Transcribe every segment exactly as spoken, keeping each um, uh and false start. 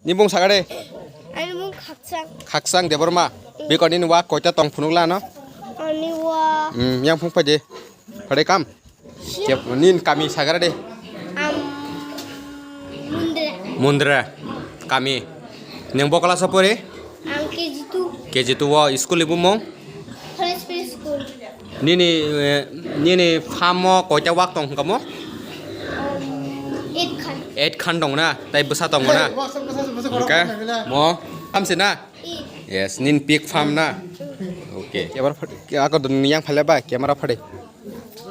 Ni bung sakade? Ani bung Khaksang. Khaksang Debbarma. Biko nini wak koita tong phunuk lano? Ani wak. Hmm, yang phung phaidi. Phade kam? Siap. Nin kami sagarade? Am, Mundra. Mundra. Kami. Neng bo class pore? Ang K G two. K G two o school ibu mong? Holy Spirit School. Nini, eh, nini farm o koita wak tong hwnkha mo? Um, eight khan. Eight khan tong na, tai bwsa tong na? Hwnkhe mo farm se na? Eight. Yes, nin pig farm na? Okay. Camera phade, ako dun yang phale ba, camera phade.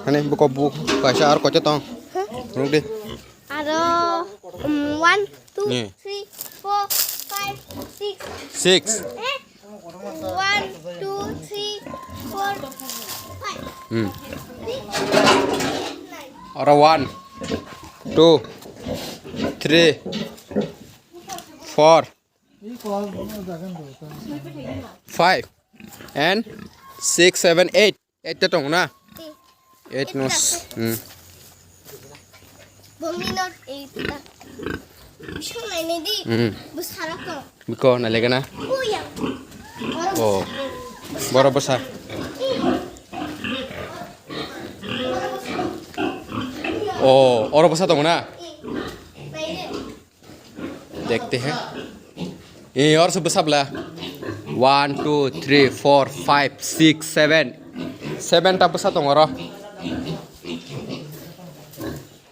Hani buko bu kaisa ar koita tong. Huh? Rung di. Aro, um, one, two, Ni. Three, four, five, six. Six. Eh? One, two, three, four, five. Hmm. Six, seven, eight, nine. Aro one, two, three, four, five, and six, seven, eight. Eight ta tong na? Eight no. Hmm. Bumi not eight ta. Bising nai ni di. Hmm. Bwsarok ko. Biko na lega na? Uya. Oh. Boro bwsa. Oh, oro bwsa tong na? Nai de. Dekte hain. Eh, oro se bwsa bwla. One, two, three, four, five, six, seven. Seven ta bwsa tong oro.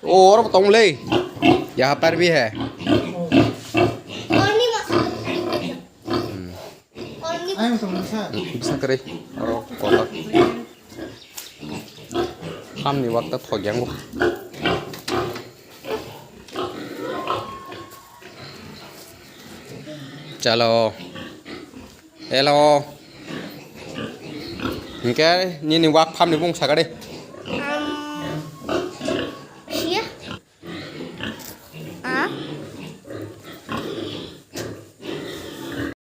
Oh, oro tong le. Yaha par bhi hai. Bwsa kwrwi. Oro kotor. Hamni wak ta thok yang bo. Chalo. Hello. Hingke nini wak phamni bung sakade. Ang